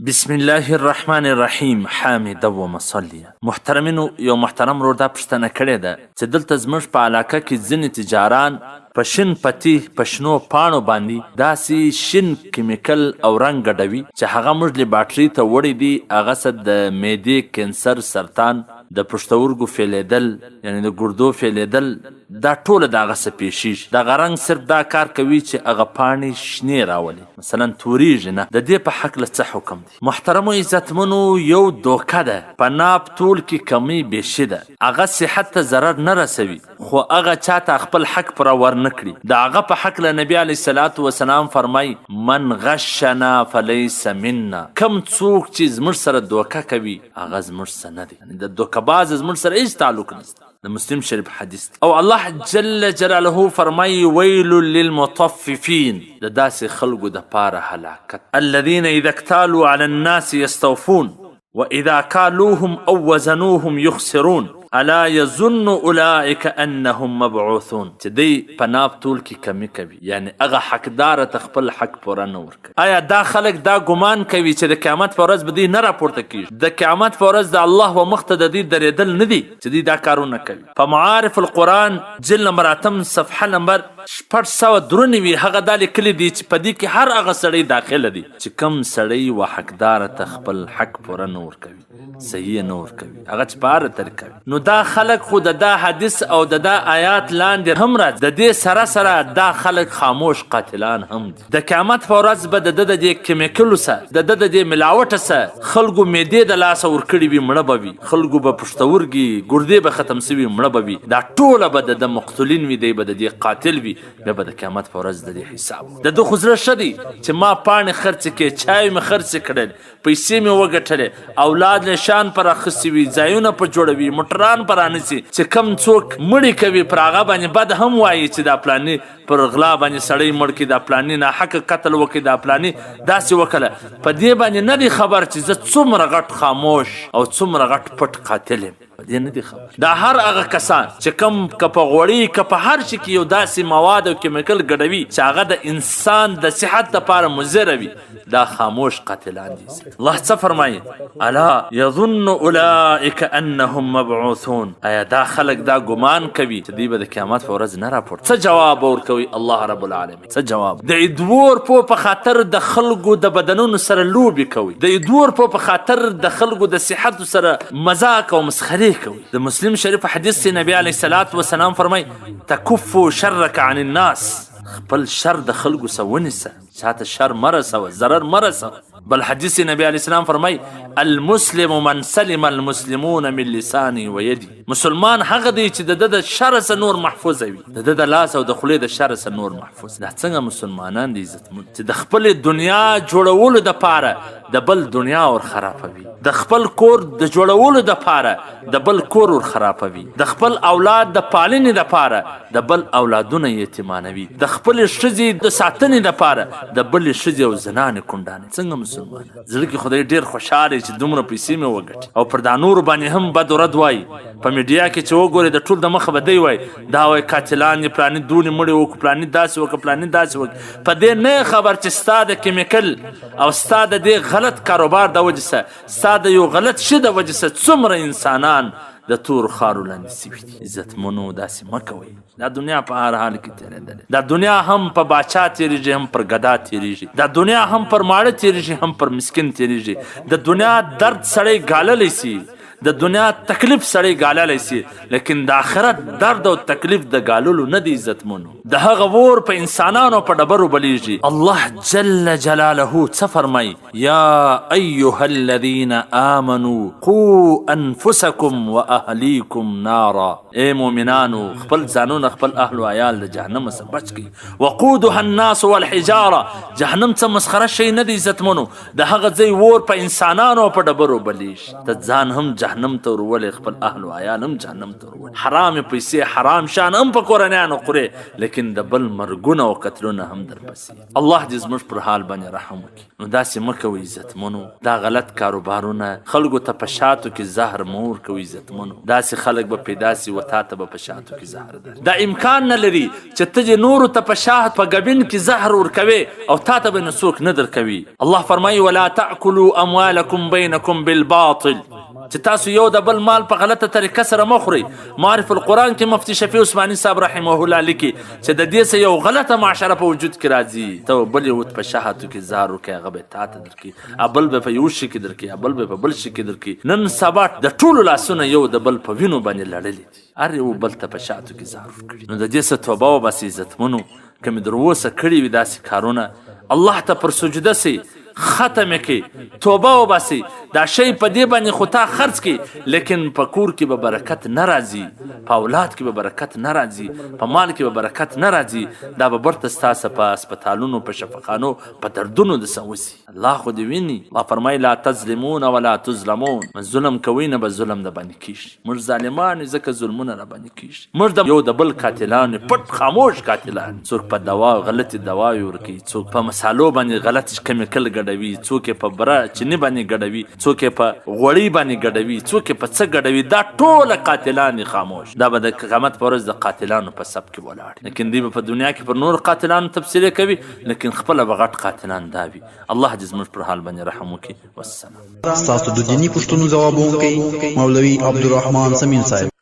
بسم الله الرحمن الرحیم حامدا ومصلیا. محترمینو، یو محترم ورور دا پوښتنه کړې ده چې دلته زموږ په علاقه کې ځینې تجاران په شین پتی په شنو پاڼو باندې داسې شین کیمیکل او رنګ ګډوي چې هغه موږ لیبارټري ته وړي دي، هغه څه د معدې کینسر، سرطان، د پښتورګو فعلیدل، یعنی د ګردو فعلیدل، دا ټوله د هغه څه پیښیږي. دغه رنګ صرف دا کار کوي چې هغه پاڼې شنې راولي، مثلا توریږي نه. د دې په هکله څه حکم دی؟ محترمو عزتمنو، یو دوکه ده، په ناپ تول کې کمی بیشي ده، هغه صحت ته ضرر نه رسوي، خو هغه چاته خپل حق پوره ورنکړي. د هغه په هکله نبی علیه الصلاة والسلام فرمایي: من غشنا فلیس منا. کم څوک چې زموږ سره دوکه کوي، هغه زموږ سره نه دی، یعنی د دوکه باز زموږ سره هیڅ تعلق نشته. د مسلم شریف حدیث. او الله جل جلاله فرمایي: ویل للمطففین. د داسې خلکو د پاره هلاکت. الذين اذا اكتالوا على الناس يستوفون واذا كالوهم او وزنوهم يخسرون الا يظن اولئك انهم مبعوثون. چې دی په ناپ تول کې کمی کوي، یعنی هغه حقدار ته خپل حق پوره نه ورکوي، آیا دا خلک دا ګمان کوي چې د قیامت پر ورځ به دوی نه راپورته کیږي؟ د قیامت پر ورځ د الله و مخ ته د دوی درېدل نه دي چې دوی دا کارونه کوي. په معارف القرآن جلد نمبر 8، صفحه نمبر 693، هغه دا لیکلي دي چې په دې کې هر هغه سړی داخله دي چې کم سړی و حقدار ته خپل حق پوره نه ورکوي، صحیح نه ورکوي، هغه چې په هره طریقه وي. نو دا خلک خو د دا حدیث او د دا آیات لاندې هم راځي. د دې سره سره دا خلک خاموش قاتلان هم دي. د قیامت په ورځ به د ده د دې کیمیکلو سره، د ده د دې ملاوټه سره خلکو معدې د لاسه ورکړي وي، مړه به وي، خلکو به پښتورګي، ګردې به ختم سوي، مړه به وي. دا ټوله به د ده مقتولین وي، دی به د دې قاتل وي. بیا به د قیامت په ورځ د دې حساب. د ده خو زړه ښه دی چې ما پاڼې خرڅې کړې، چای مې خرڅې کړل، پیسې مې وګټلې، اولاد له شان پر اخیستي وي، ځایونه په جوړوي، موټران پر رانیسي. چې کم څوک مړي کوي، پر هغه باندې بد هم وایي چې دا پلاني پر غلا باندې سړی مړ کړي، دا پلاني ناحقه قتل وکړي، دا پلاني داسې وکړه. په دې باندې نه دی خبر چې زه څومره غټ خاموش او څومره غټ پټ قاتل یم. په دې نه دی خبر. دا هر هغه کسان چې کم که په غوړي، که په هر شي کې یو داسې مواد او کیمیکل ګډوي چې هغه د انسان د صحت لپاره مضر وي، دا خاموش قاتلان دي. الله څه فرمایي؟ الا یظن اولئک انهم مبعوثون. آیا دا خلک دا ګمان کوي چې دوی به د قیامت په ورځ نه راپورته؟ څه جواب ورکوي الله رب العالمین؟ څه جواب؟ د 2 روپو په خاطر د خلکو د بدنونو سره لوبې کوي، د 2 روپو په خاطر د خلکو د صحت سره مذاق او مسخرې کوي. د مسلم شریف حدیث سے نبی علیه الصلاة والسلام فرمای: تکف شرک عن الناس. خپل شر د خلکو سره ونیسه، چاته شر مه رسوه، ضرر مه رسوه. بل حدیث نبی علیه السلام فرمای: المسلم من سلم المسلمون من لسانه ویده. مسلمان هغه دی چې د ده د شر څخه نور محفوظ وي، د ده د لاس او د خولې د شر څخه نور محفوظ. دا څنګه مسلمانان دي عزتمن، چې د خپلې دنیا جوړولو دپاره د بل دنیا ور خرابوي، د خپل کور د جوړولو دپاره د بل کور ور خرابوي، د خپل اولاد د پالنې دپاره د بل اولادونه یتیمانوي، د خپلې ښځې د ساتنې دپاره د بلې ښځې او زنانې کونډانې؟ څنګه مسلمان؟ زړه کې خدای ډېر خوشحاله چې دومره پیسې مې وګټي، او پر دا نورو باندې هم بد رد وایي. په میډیا کې چې وګورې، د ټول د مخه به دی وایي، دا وایي قاتلان دي، پلاني دونې مړي وکړو، پلاني داسې وکړه، پلاني داسې وکړه. په دې نه خبر چې ستا د کیمیکل او ستا د دې غلط کاروبار د وجې سره، ستا د یو غلط شي د وجې سره څومره انسانان د تور خارو لاندې سوي دي. عزتمنو، داسې مه کوئ. دا دنیا په هر حال کې تېرېدلې. دا دنیا هم په باچا تېرېږي، هم پر ګدا تېرېږي. دا دنیا هم پر ماړه تېرېږي، هم پر مسکین تېرېږي. د دنیا درد سړی ګاللی سي، د دنیا تکلیف سړی ګاللی سي، لیکن د آخرت درد او تکلیف د ګاللو نه دی. عزتمنو، د هغه ور په انسانانو په ډبرو بلیږي. الله جل جلاله څه فرمایي؟ یا ایها الذین آمنو قو انفسکم واهلیکم نارا. ای مؤمنانو، خپل ځانونه، خپل اهل او عیال د جهنم څخه بچ کړئ. وقودها الناس والحجاره. جهنم څه مسخره شی نه دی عزتمنو. د هغه ځای ور په انسانانو په ډبرو بلیږي. ته ځان هم جهنم ته ورولې، خپل اهل او عیال هم جهنم ته ورولې. حرامې پیسې، حرام شان هم په کورنیانو خورې، لیکن د بل مرګونه او قتلونه هم درپسې. الله دې زموږ پر حال باندې رحم وکړي. نو داسې مه کوئ عزتمنو، دا غلط کاروبارونه، خلکو ته په شاتو کې زهر مه ورکوئ عزتمنو. داسې خلک به پیدا سي و تاته به په شاتو کې زهر درکړي. دا امکان نه لري چې ته دې نورو ته په شات په ګبین کې زهر ورکوې او تاته به نو څوک نه درکوي. الله فرمایي ولا تاکلوا اموالکم بینکم بالباطل، چې تاسو یو د بل مال په غلطه طریقه سره مه خورئ. معارف القرآن کې مفتي شفیع عثماني صاحب رحمه الله لیکي چې د دې څه یو غلطه معاشره په وجود کې راځي. ته بل یو په شهاتو کې زهر ورکوې، هغه به تاته درکوي، بل به په یو شي کې درکوي، بل به په بل شي کې درکوي. نن سبا د ټولو لاسونه یو د بل په وینو باندې لړلي دي، هر یو بل ته په شاتو کې زهر ورکړي. نو د دې څه توبه وباسئ عزتمنو، که مې در اوسه کړي وي داسې کارونه، الله ته پر سجده سئ، ختم یې کړئ، توبه وباسئ. دا شی په دې باندې خو تا خرڅ کړي، لیکن په کور کې به برکت نه راځي، په اولاد کې به برکت نه راځي، په مال کې به برکت نه راځي. دا به برته ستاسو په هسپتالونو، په شفاخانو، په دردونو درسه وځي. الله خو دې ویني. الله فرمایي لا تظلمون ولا تظلمون، مه ظلم کوئ نه به ظلم د باندې کیږي. موږ ظالمان یو ځکه ظلمونه را باندې کیږي. موږ د یو د بل قاتلان یو، پټ خاموش قاتلان. څوک په دوا غلطې دواوې ورکوي، څوک په مسالو باندې غلط کیمیکل ګډوي، څوک یې په بره چیني باندې ګډوي، څوک یې په غوړۍ باندې ګډوي، څوک یې په څه ګډوي. دا ټوله قاتلان دي خاموش. دا به د قیامت په ورځ د قاتلانو په صف کې ولاړ، لیکن دوی به په دنیا کې پر نورو قاتلانو تبصرې کوي، لیکن خپله به غټ قاتلان دا وي. الله دې زموږ پر حال باندې رحم وکړي. والسلام. ستاسو د دیني پوښتنو ځوابوونکی مولوي عبدالرحمن صمیم صاحب.